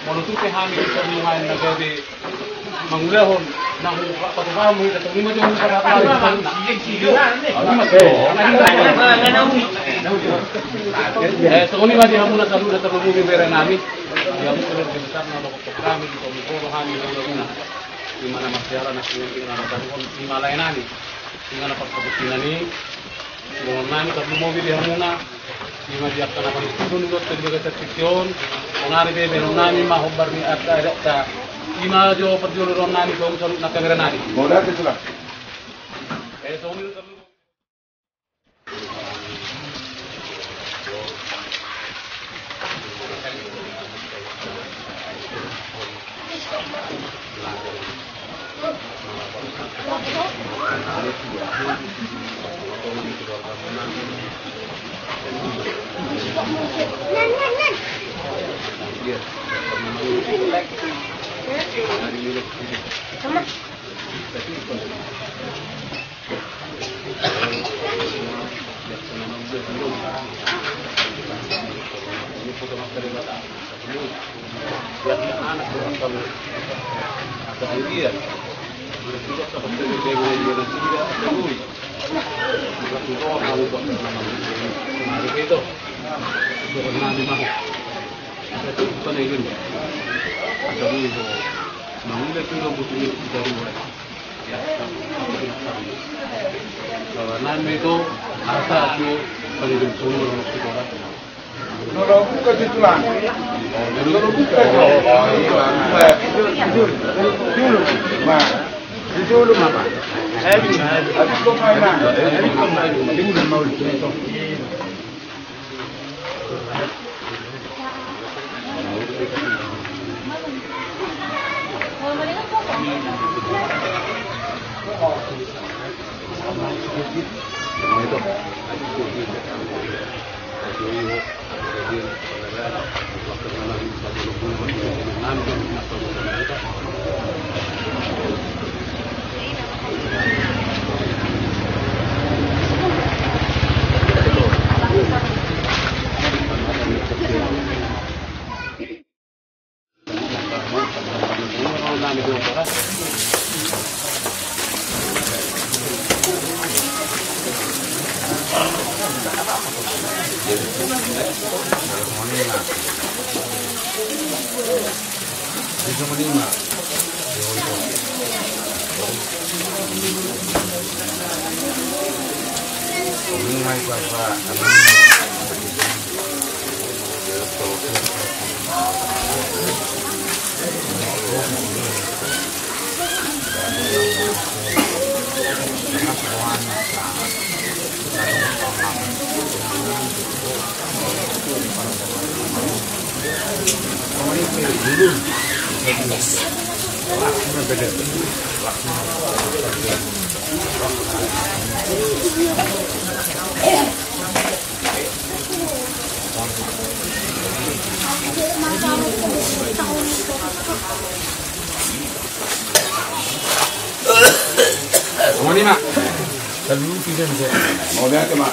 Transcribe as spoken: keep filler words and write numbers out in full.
Molo tutu hami di sandungan na gabe mangulahon na hupatupa hamu, songon i ma jo hupatupa hamu. Songon i ma di hamuna saluhutna tarlumobi bere nami. Di hamu keluarga besar na dohot hami di Tomipolo hami mangulahon na. Ima na marsiala na sinenting na taruhon ima lae nami. Ima na parsabutingan i. Songon nami tarlumobi di hamuna. Ima di angka na manungkun dohot di bagasan tingki on. Sonari pe bahenon nami ma hombar ni angka adatta. Ima jo parjolo dohonon nami songon saluhutna angka bere nami. Bola ke sudah. Eh, songon i. Songon i ma. Saluhut i do. Mau lihat ma.